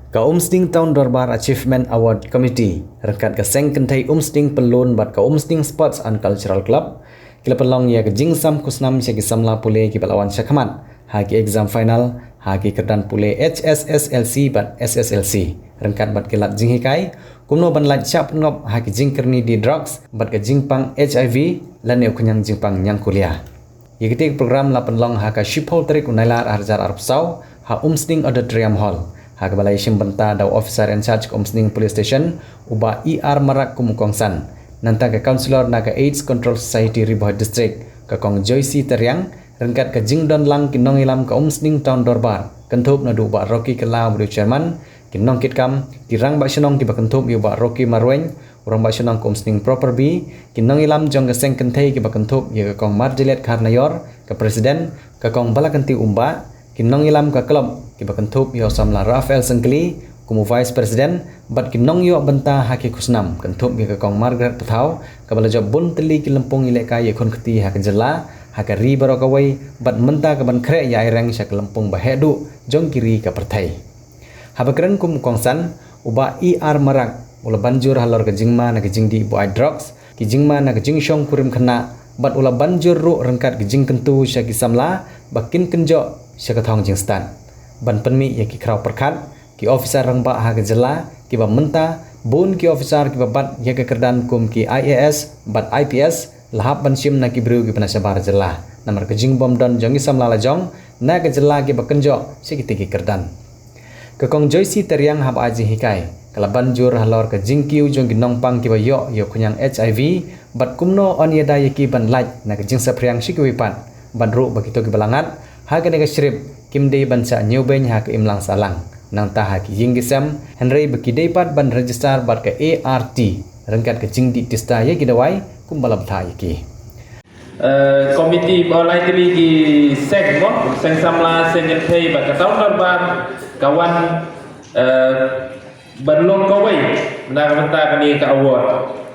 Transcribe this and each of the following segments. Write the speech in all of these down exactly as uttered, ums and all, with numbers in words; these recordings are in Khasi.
Ka Umsning Town Dorbar Achievement Award Committee ryngkat ka Seng Kynthei Umsning Pyllun bad ka Umsning Sports and Cultural Club ki la pynlong ïa ka jingsam khusnam sha ki samla pule kiba la wan shakhmat ha ki exam final ha ki kyrdan pule H S S L C bad S S L C, ryngkat bad ki lad jinghikai kumno ban lait shah pynngop ha ki jingkyrni die drugs bad ka jingpang H I V lane u khñiang jingpang ñiangkulia. Ïa kata ka program la pynlong ha ka shiphew tarik u Nailar arhajar arphew saw ha Umsning Auditorium Hall, ha kaba la ïashim bynta da u officer in charge ka Umsning Police Station, u Bah E R Marak kum u kongsan. Nangta ka councillor na ka AIDS Control Society Ri Bhoi District, ka Kong Joyce Tariang, ryngkat ka jingdon lang ki nongïalam ka Umsning Town Dorbar, kynthup naduh u Bah Rocky Kylla uba dei u chairman, ki nongkitkam, ki rangbah shnong kiba kynthup ïa u Bah Rocky Marwein, u rangbah shnong ka Umsning Proper B, ki nongïalam jong ka Seng Kynthei kiba kynthup ïa ka Kong Marjeliet Kharnaior, ka president, ka Kong Balakanti Umbah, ki nongïalam ka club kiba kynthup ïa u samla Raphael Syngkli kum u vice president, bad ki nongïoh bynta ha ki khusnam kynthup ïa ka Kong Margaret Pathaw, kaba la jop bun tylli ki lympung ïalehkai ïakhun kti ha ka jylla, ha ka ri baroh kawei, bad mynta ka ban khreh ïa aireng sha ka lympung ba heh duh jong ki ri ka pyrthei. Haba kren kum u kongsan, u Bah E R Marak u la ban jur halor ka jingma na ka jingdih buaid drugs, ki jingma na ka jingshong kurim khynnah, bad u la ban jur ruh ryngkat ka jingkyntu sha ki samla ba kin kynjoh sha ka thong jingstad. Ban pynmih ïa ki khraw pyrkhat, ki officer rangbah ha ka jylla kiba mynta, bun ki officer kiba bat ïa ka kyrdan kum ki I A S bad I P S, la hap ban shim na ki briew kiba na shabar jylla. Namar ka jingbym don jong ki samla la jong na ka jylla kiba kynjoh sha kita ki kyrdan. Ka Kong Joyce Tariang haba ai jinghikai, ka la ban jur halor ka jingkiew jong ki nongpang kiba ïoh ïa u khñiang H I V, bad kumno yn ïada ïa ki ban lait na ka jingsaphriang sha kiwei pat, bad ruh ba kito kiba la ngat ha kane ka shrip kim dei ban shah ñiewbeiñ ha ka imlang sahlang, nangta ha ki ïing ki sem, hynrei ba ki dei pat ban register bad ka A R T ryngkat ka jingdih tista ïa ki dawai kumba la bthah ïa ki. Eh, komiti ba lai tylli ki seng mo, seng samla, seng kynthei bad ka town dorbar ka wan, eh, ban long kawei na ka bynta kane ka award.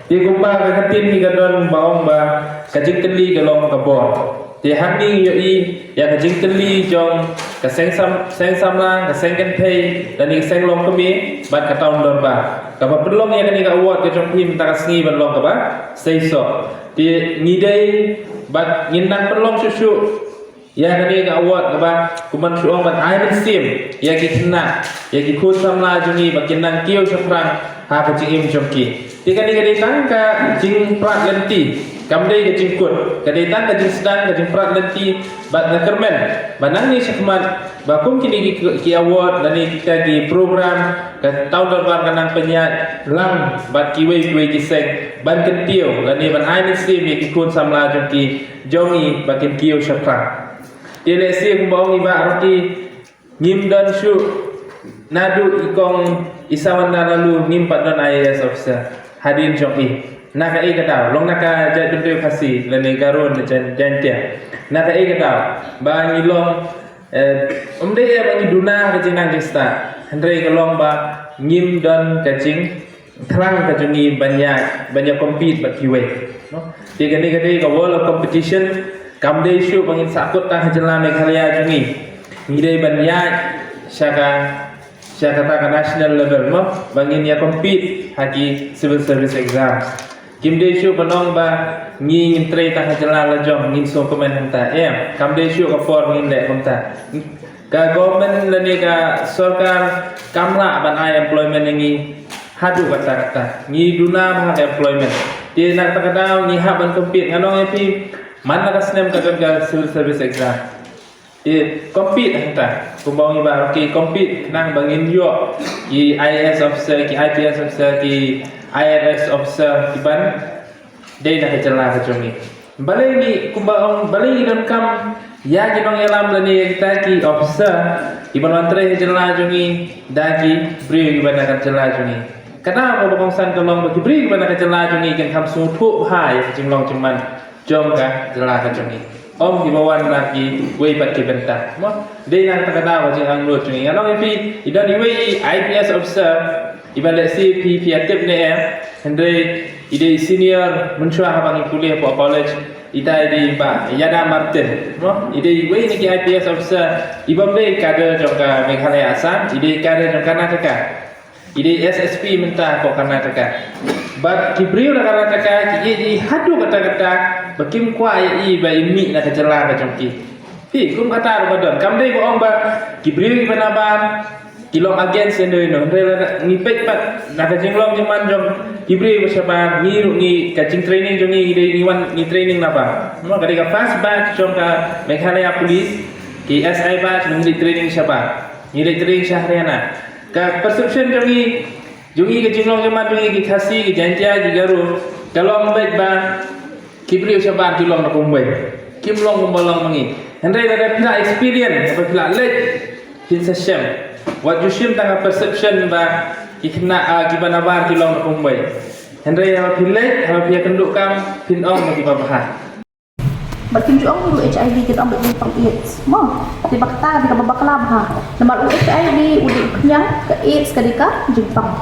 Te kumba ka ktien hi ka don ba ong ba ka jingkylli ka long ka bor. Te hangne ngi ïohi ïa ka jingkylli jong ka seng sam, seng samla, ka seng kynthei, lane ka seng longkmie bad ka town dorbar. Kaba pynlong ïa kane ka award ka jong phi mynta ka sngi ban long kaba seisoh. Te ngi dei bad ngin nang pynlong shuh shuh ïa kane ka award kaba kumban shu ong ban ai mynsiem ïa ki khynnah, ïa ki khun samla jong ngi ba kin nang kiew shaphrang ha ka jingim jong ki. Te kane ka dei tang ka jingprat lynti, kam dei ka jingkut, ka dei tang ka jingsdang, ka jingprat lynti bad nga kyrmen ba nangne shakhmat ba kum kine ki, ki award lane kita ki program ka town dorbar ka nang pynïaid lang bad kiwei kiwei ki seng ban kyntiew lane ban ai mynsiem ïa ki khun samla jong ki, jong ngi ba kin kiew shaphrang. Te lehse kumba ong i Bah Rocky, ngim don shuh naduh i kong Isawanda Laloo ngim pat don I A S officer hadien jong i. Na kaei ka daw, long na ka jaitbynriew Khasi lane Garo ne Jain, Jaintia. Na kaei ka daw ba ngi long, eh, ym dei ba ngi duna ka jingnang jingstad, hynrei ka long ba ngim don ka jing thrang ka jong ngi ban ïa, ban ïa compete bad kiwei, no? Te kane ka dei ka world of competition, kam dei shuh ba ngin sah kut tang ha jylla Meghalaya jong ngi. Ngi dei ban ïa sha ka, sha kata ka national level, no? Ba ngin ïa compete ha ki civil service exam. Kim dei shuh ban ong ba ngi ngin trei tang ha jylla la jong, ngin sngewkmen hangta. Em, kam dei shuh ka por ngin leh kumta. Ka government lane ka sorkar kam lah ban ai employment ïa ngi haduh katta katta. Ngi duna bha ka employment. Te na kata ka daw ngi hap ban compete, ngan ong ïa phi, man la ka snem ka don ka civil service exam. Te compete hangta. Kumba ong i Bah Rocky, compete khnang ba ngin ïoh ki I A S officer, ki I P S officer, ki I R S officer, ki ban dei na ka jylla ka jong ngi. Balei ngi, kumba ong, balei ngi donkam ïa ki nongïalam lane ïa kita ki officer kiban wan trei ha jylla jong ngi da ki briew kiba na ka jylla jong ngi? Ka daw kaba kongsan ka long ba ki briew kiba na ka jylla jong ngi kin kham sngewthuh bha ïa ka jinglong jingman jong ka jylla ka jong ngi. Ym kiba wan na kiwei pat ki bynta. Mo, dei na kata ka daw ka jingangnud jong ngi. Ngan ong ïa phi, i don iwei i I P S officer iba lehse phi, phi ïa tip ne em, hynrei i dei senior mynshuwa haba ngi pule hapoh college. Ita i dei Bah Yada Martin, mo? I dei iwei na ki I P S officer, i bym dei kader jong ka Meghalaya Assam, i dei kader jong Karnataka. I dei S S P mynta ko Karnataka. Bad ki briew na Karnataka ki ïeit ïa i haduh katta katta, ba kim kwah ïa i ba i mih na ka jylla ka jong ki. Hi, kum kata ruh ba don. Kam dei ba ong ba ki briew kiba nabar ki long against ïano ïano. Hynrei lada ngi peit pat na ka jinglong jingman jong ki briew ba shabar, ngi ruh ngi, ka jingtraining jong ngi, ngi dei ngi wan ngi training nabar. Mo, ka dei ka first batch jong ka Meghalaya Police, ki S I batch, ngi dei training shabar. Ngi dei training sha Haryana. Ka perception jong ngi, jong ngi ka jinglong jingman jong ngi ki Khasi, ki Jaintia, ki Garo, ka long beit ba ki briew shabar ki long na kumwei. Kim long kumba long ma ngi. Hynrei lada phi la experience, lada phi la leit, phin sa shem. Wat ju shim tang ka perception ba ki khynnah, ah, kiba nabar ki long na kumwei. Hynrei haba phi leit, haba phi ïakynduh kam, phin ong ba kiba bha. Bad kim ju ong ruh H I V, kin ong ba jingpang AIDS. Mo, te ba kata ka dei kaba bakla bha. Namar u H I V u dei u khñiang, ka AIDS ka dei ka jingpang.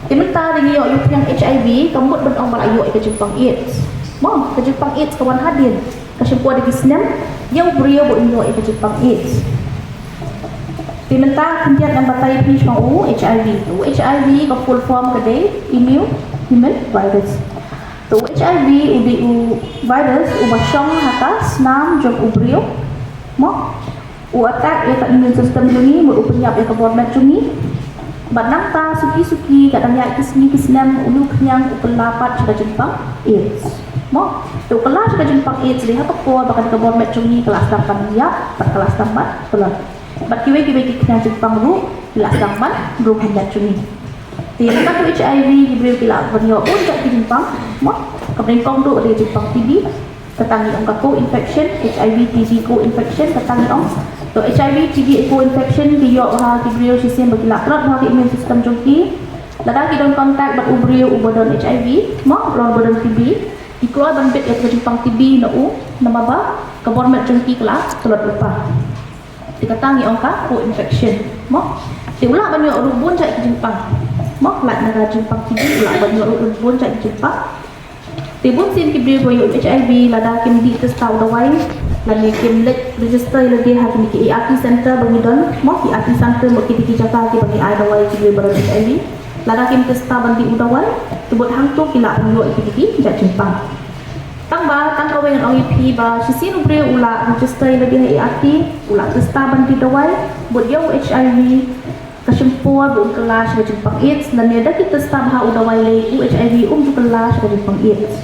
Te mynta dei ngi ïoh ïa u khñiang H I V, kam mut ban ong ba la ïoh ïa ka jingpang AIDS. Mo, ka jingpang AIDS ka wan hadien. Ka shim por da ki snem, ïa u briew ba un ïoh ïa ka jingpang AIDS. Te mynta khyndiat ngan batai ïa phi shaphang u H I V. U H I V ka full form ka dei immune human virus. Te u H I V u dei u virus uba shong ha ka snam jong u briew. Mo? U attack ïa ka immune system jong ngi, mut u pynïap ïa ka bor met jong ngi. Bad nangta suki suki, ka dang ïaid ki sngi ki snem, une u khñiang u kylla pat sha ka jingpang AIDS. Mo? Te u kylla sha ka jingpang AIDS dei ha ka por ba ka bor met jong ngi ka la sdang ban ïap, bad ka la sdang ban tlot. Bad kiwei kiwei ki khñiang jingpang ruh ki la sdang ban rung ha met jong ngi. Te ïa kata ka H I V ki briew ki lah ban ïoh bun jait ki jingpang. Mo, kaba nyngkong ruh ka dei jingpang T B, kata ngi ong ka co-infection, H I V T B co-infection, kata ngi ong. To H I V T B co-infection ki ïoh ha ki briew shisien ba ki lah tlot ha ka immune system jong ki. Lada ki don contact bad u briew uba don H I V, mo, lane uba don T B, ki kloi ban bit ïa ka jingpang T B na u, namar ba ka bor met jong ki ka la tlot lypa. Te kata ngi ong ka co-infection. Mo? Te u lah ban ïoh ruh bun jait ki jingpang. Mo? Lait na ka jingpang T B u lah ban ïoh ruh bun jait ki jingpang. Te bun sien ki briew ba ïoh H I V lada kim dih test u dawai. Lane kim leit register ïa lade ha kine ki A R T center ba ngi don. Mo? Ki A R T center mo, ki dei ki jaka kiba ngi ai dawai ki briew ba don H I V. Lada kim test ban dih u dawai, te bad hangto ki lah ban ïoh ïa kine ki jait jingpang. Tang ba, tang kawei ngan ong ïa phi ba shisien u briew u lah register ïa lade ha A R T, u lah test ban dih dawai, bad ïa u H I V ka shim por ba un kylla sha ka jingpang AIDS, lane da ki test bha u dawai lei u H I V um ju kylla sha ka jingpang AIDS.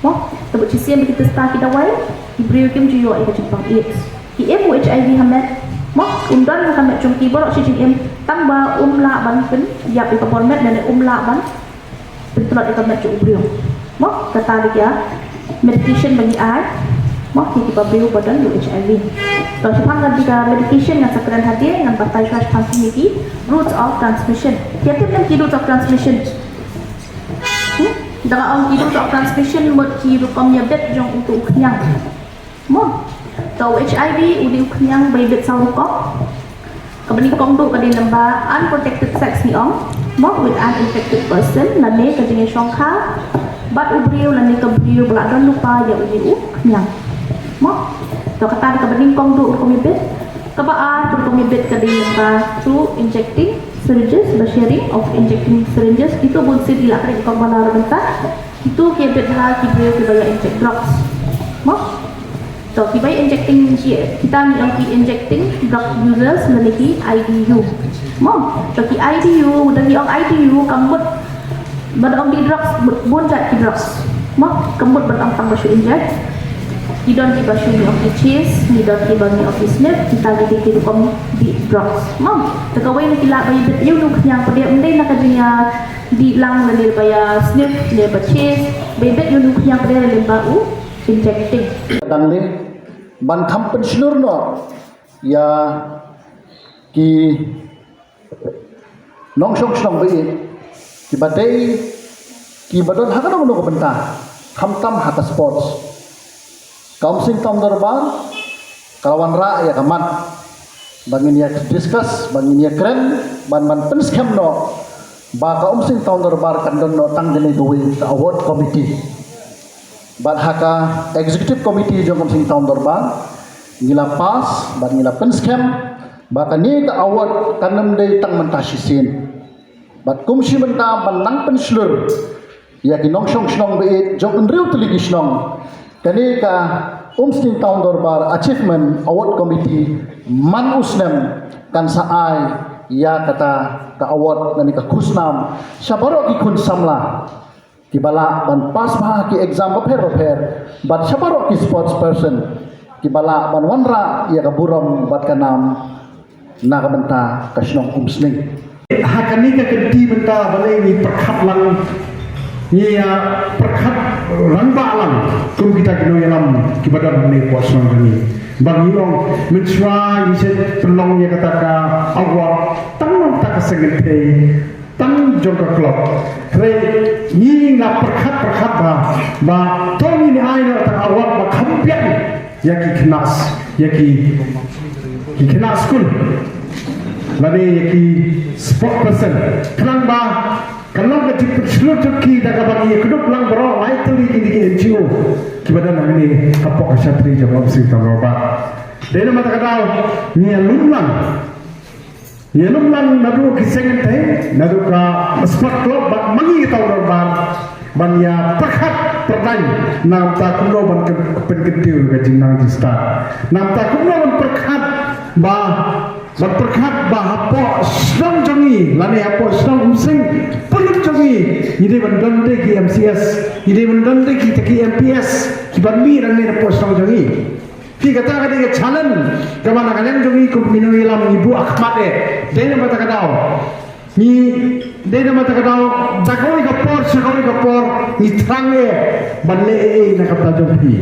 Mo, te bad shisien ba ki test ki dawai, ki briew kim ju ïoh ïa ka jingpang AIDS. Ki im u H I V ha met, mo, un don ha ka met jong ki baroh shi jingim, tang ba um lah ban pynïap ïa ka bor met lane um lah ban pyntlot ïa ka met jong u briew. Mo, kata dei ka medication ba ngi ai, mo, ïa kiba briew ba don ïa u H I V. To shaphang ka dei ka medication ngan sa kren hadien, ngan batai shuwa shaphang kine ki routes of transmission. Ki tip lem ki routes of transmission. Hmm? Da nga ong ki routes of transmission mut ki rukom ïabit jong uto u khñiang. Mo. To u H I V u dei u khñiang ba ïabit saw rukom. Kaba nyngkong duh ka dei lyngba unprotected sex ngi ong. Mo, with an infected person, lane ka jingïashongkha bad u briew lane ka briew ba la don lypa ïa une u khñiang. Mo. To kata dei kaba nyngkong duh rukom ïabit. Kaba ar ka rukom ïabit ka dei lyngba through injecting syringes, ba sharing of injecting syringes. Kito bun sien i la kren ïa kong ba la ruh mynta. Kito ki ïabit ha ki briew kiba ïa inject drugs. Mo. To kiba injecting ki, kita ngi ong ki injecting drug users lane ki I D U. Mo. To ki I D U, da ngi ong I D U ka mut ban ong dih drugs, bun jait ki drugs. Mo, ka mut ban ong tang ba shu inject. Ki don kiba shu ngi ong ki chase, ngi don kiba ngi ong ki sniff, kita ki dei ki rukom dih drugs. Mo, te kawei na ki lah ba ïabit ïa une u khñiang pat ym dei na ka jingïadih lang lane ba ïa sniff lane ba chase, ba ïabit ïa une u khñiang pat dei lyngba u injecting. Dang leh ban kham pynshlur noh ïa ki nongshong shnong ba ïeit kiba dei kiba don ha kano kano ka bynta, khamtam ha ka sports. Ka Umsning Town Dorbar ka la wanrah ïa ka mat ba ngin ïa discuss, ba ngin ïa kren, ban ban pynskhem noh ba ka Umsning Town Dorbar kan don noh tang kane kawei ka award committee. Bad ha ka Executive Committee jong ka Umsning Town Dorbar ngi la pass bad ngi la pynskhem ba kane ka award kan ym dei tang mynta shisien. Bad kum shi mynta ban nang pynshlur ïa ki nongshong shnong ba ïeit jong hynriew tylli ki shnong, kane ka Umsning Town Dorbar Achievement Award Committee man u snem kan sa ai ïa kata ka award lane ka khusnam sha baroh ki khun samla kiba lah ban pass bha ha ki exam bapher bapher bad sha baroh ki sports person kiba lah ban wanrah ïa ka burom bad ka nam na ka bynta ka shnong Umsning. Ha kane ka kynti mynta balei ngi pyrkhat lang, ngi ïa pyrkhat rangbah lang kum kita ki nongïalam kiba don hangne hapoh shnong jong ngi. Ba ngi ong mynshuwa ngi shet pynlong ïa kata ka award tang na kata ka seng kynthei tang jong ka club. Hynrei ngi nga pyrkhat pyrkhat ba ba to ngin ai noh tang award ba kham biang ïa ki khynnah, ïa ki ki khynnah skul lane ïa ki sport person. Khnang ba kan long ka jingpynshlur jong ki da kaba ngi ïakynduh lang baroh lai tylli kine ki N G O kiba don hangne hapoh ka shatri jong ka Umsning Town Dorbar. Dei namar kata ka daw ngi ïalum lang Ïalum lang naduh ki seng kynthei, naduh ka sport club bad ma ngi ki Town Dorbar ban ïa pyrkhat pyrdaiñ na ka bynta kumno ban pyn- pynkyntiew ka jingnang jingstad. Na ka bynta kumno ban pyrkhat ba ban pyrkhat ba hapoh shnong jong ngi lane hapoh shnong Umsning Pynlut jong ngi, ngi dei ban don de ki M C S, ngi dei ban don de kita ki M P S kiban mih nangne hapoh shnong jong ngi. Te kata ka dei ka challenge kaba na ka liang jong ngi kum ki nongïalam ngi buh ha khmat eh. Dei namar kata ka daw ngi, dei namar kata ka daw da kawei ka por sha kawei ka por ngi thrang eh ban leh ei ei na ka bynta jong phi.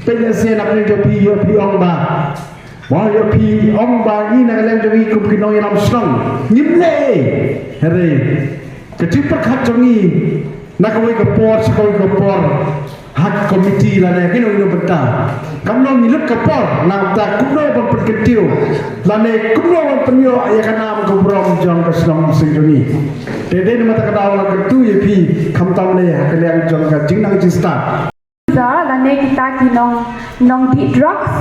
Te lehse na ka liang jong phi ïoh phi ong ba, wa ïoh phi ong ba ngi na ka liang jong ngi kum ki nongïalam shnong ngim leh ei. Hynrei ka jingpyrkhat jong ngi na kawei ka por sha kawei ka por ha ka komiti lane ha kino kino bynta. Kam long ngi lut ka por na ka bynta kumno ban pynkyntiew lane kumno ban pynïoh ïa ka nam ka burom jong ka shnong Umsning jong ngi. Te dei namar kata ka daw nga kyntu ïa phi khamtam lei ha ka liang jong ka jingnang jingstad. User lane kita ki nong nongdih drugs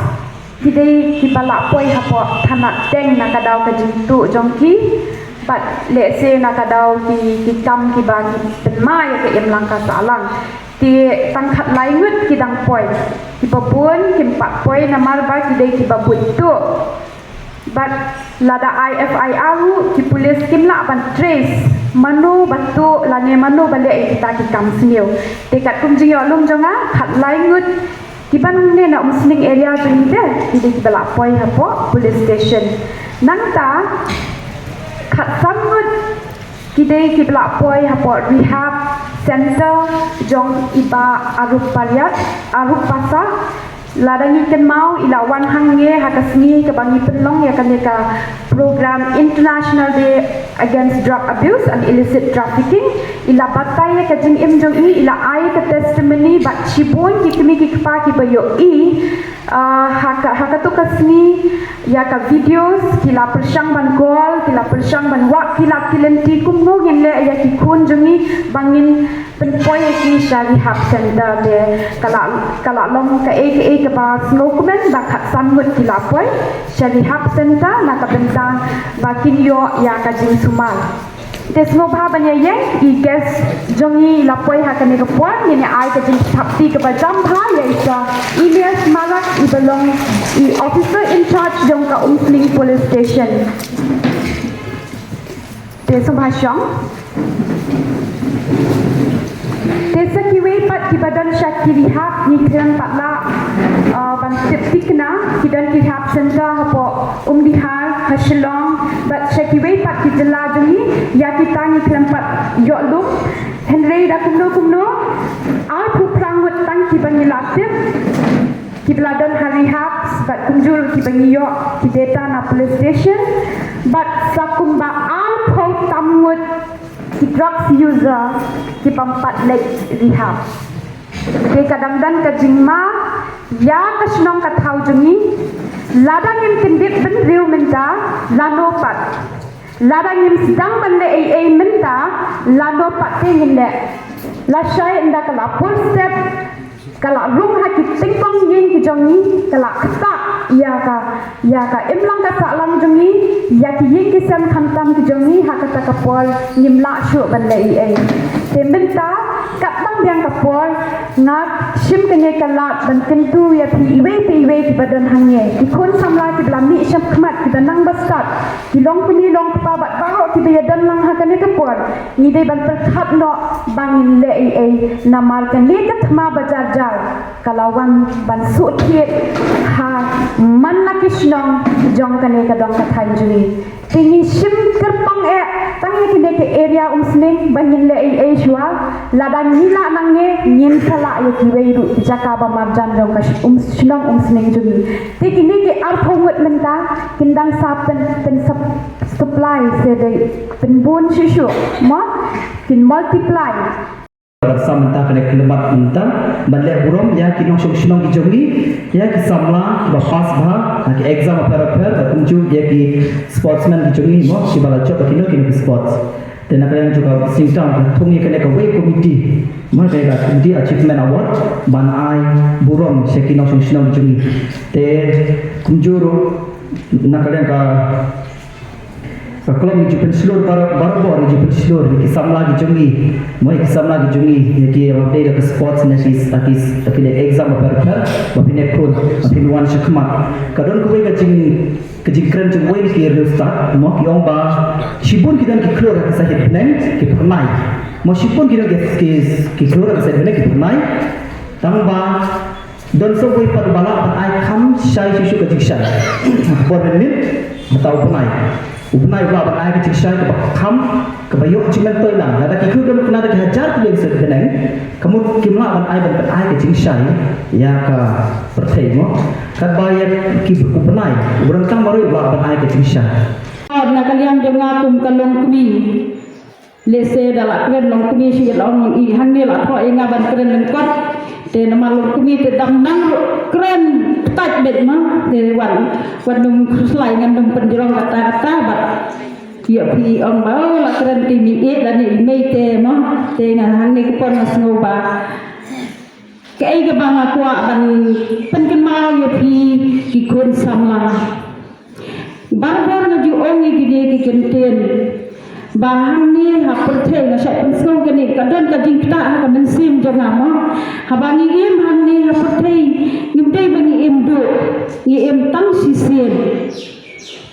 ki dei kiba la poi hapoh thana teng na ka daw ka jingtuh jong ki bad lehse na ka daw ki ki kam kiba ki pynma ïa ka imlang ka sahlang. Te tang khatlai ngut ki dang poi, kiba bun kim pat poi namar ba ki dei kiba buit tuh. Bad lada ai F I R ruh ki pulit kim lah ban trace mano ba tuh lane mano ba leh ïa kita ki kam sniew. Te katkum jingïohlum jong nga, khatlai ngut kiba nangne na Umsning area jong ngi te ki dei kiba la poi hapoh police station. Nangta khatsan ngut ki dei kiba la poi hapoh rehab center jong i Bah Arup Pariat, Arup Pasa. Lada ngi kynmaw i la wan hangne ha ka sngi kaba ngi pynlong ïa kane ka program International Day Against Drug Abuse and Illicit Trafficking. I la batai ïa ka jingim jong i, i la ai ka testimony bad shibun ki kmie ki kpa kiba ïohi, ah, ha ka, ha kato ka sngi ïa ka videos, ki la pyrshang ban call, ki la pyrshang ban wad, ki la ki lynti kumno ngin leh ïa ki khun jong ngi ba ngin pynpoi ïa ki sha rehab center. Te ka la, ka la long kaei kaei kaba sngewkmen ba khatsan ngut ki la poi sha rehab center na ka bynta ba kin ïoh ïa ka jingsumar. Te sngewbha ban ïa ïeng, i guest jong ngi i la poi ha kane ka por, ngin ïa ai ka jingthap kti kaba jam bha ïa i Sir Elias Marak, iba long i officer in charge jong ka Umsning Police Station. Te sngewbha shong. Te sa kiwei pat kiba don sha ki rehab ngi khlem pat lah, uh, ban tip thikna, ki don ki rehab center hapoh Umdihar, ha Shillong, bad sha kiwei pat ki jylla jong ngi, ïa kita ngi khlem pat ïoh lum. Hynrei da kumno kumno, arphew phra ngut tang kiba ngi la tip kiba la don ha rehab, bad kumjuh kiba ngi ïoh ki data na police station, bad sa kumba arphew tam ngut ki drugs user ki bym pat leit rehab. Te ka dang don ka jingma ïa ka shnong ka thaw jong ngi, lada ngim kyndit bynriew mynta, lano pat. Lada ngim sdang ban leh ei ei mynta, lano pat te ngin leh. Lashai ynda ka la pur step Ka la rung ha ki tyngkong ïing ki jong ngi, ka la ktah ïa ka, ïa ka imlang ka sahlang jong ngi, ïa ki ïing ki sem khamtam ki jong ngi, ha kata ka por ngim lah shuh ban leh ei ei. Te mynta, katba biang ka por, nga shim kane ka lad ban kyntu ïa phi iwei pa iwei kiba don hangne. Ki khun samla kiba la mih shakhmat, kiba nang bastad, ki longkmie longkpa bad baroh kiba ïadon lang ha kane ka por. Ngi dei ban pyrkhat noh ba ngin leh ei ei namar kane ka thma ba jar jar ka la wan ban shu thied ha man la ki shnong jong kane ka dong ka thaiñ jong ngi. Te ngi shim kyrpang eh tang ïa kine ki area Umsning ba ngin leh ei ei shuwa, lada ngi lah nangne ngin sa lah ïa kiwei ruh ki jaka ba marjan jong ka sh-, um, shnong Umsning jong ngi. Te kine ki arphew ngut mynta kin dang sa pyn, pyn sup-, supply se dei pynbun shuh shuh mo, kin multiply. Bad sa mynta kane ka khyllipmat mynta ban leh burom ïa ki nongshong shnong ki jong ngi, ïa ki samla kiba pass bha ha ki exam bapher bapher, bad kumjuh ïa ki sportsman ki jong ngi mo, kiba la jop ha kino kino ki sports. Te na ka liang jong ka Singtang ka thung ïa kane kawei ka committee, mo, kane ka Committee Achievement Award ban ai burom sha ki nongshong shnong ki jong ngi. Te kumjuh ruh na ka liang ka Ka klong ngi ju pynshlur bar-, barabor ngi ju pynshlur ïa ki samla ki jong ngi. Mo, ïa ki samla ki jong ngi, ïa ki, ïa ki sports ne ki, ïa ki, ïa ki exam bapher bapher, ba phin ïakhun, ba phin wan shakhmat. Ka don kawei ka jing, ka jingkren jong uwei na ki riewstad, mo, ki ong ba shibun ki don ki khlur ha ki sahit bneng ki phyrnai. Mo, shibun ki don ki, ki, ki khlur ha ki sahit bneng ki phyrnai. Tang ba don sa uwei pat uba lah ban ai kham shai shuh shuh ka jingshai. Por mynmiet mynta u bnai, u bnai u lah ban ai ka jingshai kaba kham, kaba ïoh jingmyntoi lang. Lada ki khlur don kane da ki hajar tylli sha bneng, ka mut kim lah ban ai, ban, ban ai ka jingshai ïa ka pyrthei mo. Katba ïa ki, u bnai, u bnai tang marwei u lah ban ai ka jingshai. Na ka liang jong nga kum ka longkmie, lehse da la kren longkmie shi, la ong i hangne la thoh ïa nga ban kren lyngkot. Te namar longkmie te dang nang ruh kren ktait beit ma. Te wan, wan nym khuslai ngan nym pynjrong kata kata bad ïa phi ong ba, oh, la kren te mi ïeh da ne i mei te ma. Te nga hangne ka por nga sngew ba kaei kaba nga kwah ban pynkynmaw ïa phi ki khun samla. Barabor nga ju ong ïa kine ki kyntien ba hangne ha pyrthei, nga shah pynsngew kane, ka don ka jingktah ha ka mynsiem jong nga mo. Haba ngi im hangne ha pyrthei, ngim dei ba ngi im duh, ngi im tang shisien.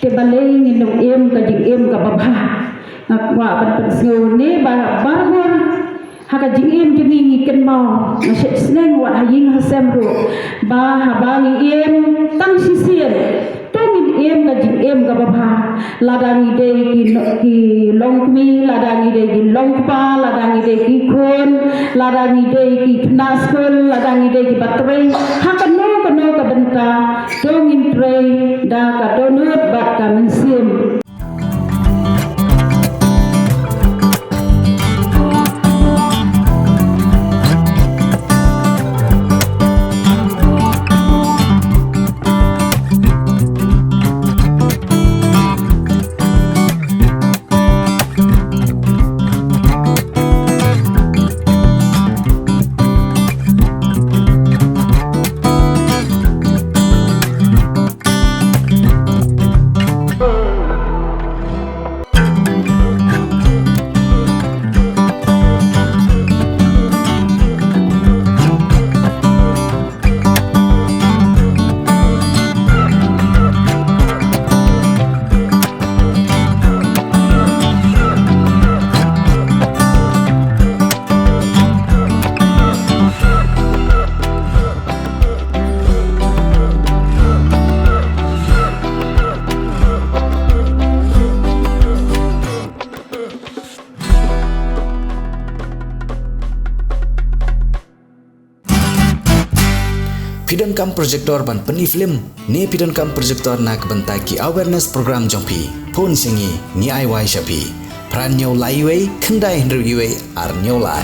Te balei ngin ym im ka jingim kaba bha? Nga kwah ban pynsngew ne ba barabor ha ka jingim jong ngi ngi kynmaw, nga shait sneng wat ha ïing ha sem ruh, ba haba ngi im tang shisien, to ngin im ka jingim kaba bha. Lada ngi dei ki no-, ki longkmie, lada ngi dei ki longkpa, lada ngi dei ki khun, lada ngi dei ki khynnah skul, lada ngi dei kiba trei ha kano kano ka bynta, to ngin trei da ka dohnud bad ka mynsiem. Phi donkam projector ban pyni film ne phi donkam projector na ka bynta ki awareness program jong phi? Phone sha ngi, ngi ai wai sha phi. Phra hynñiew lai wei, khyndai hynriew wei, ar hynñiew lai.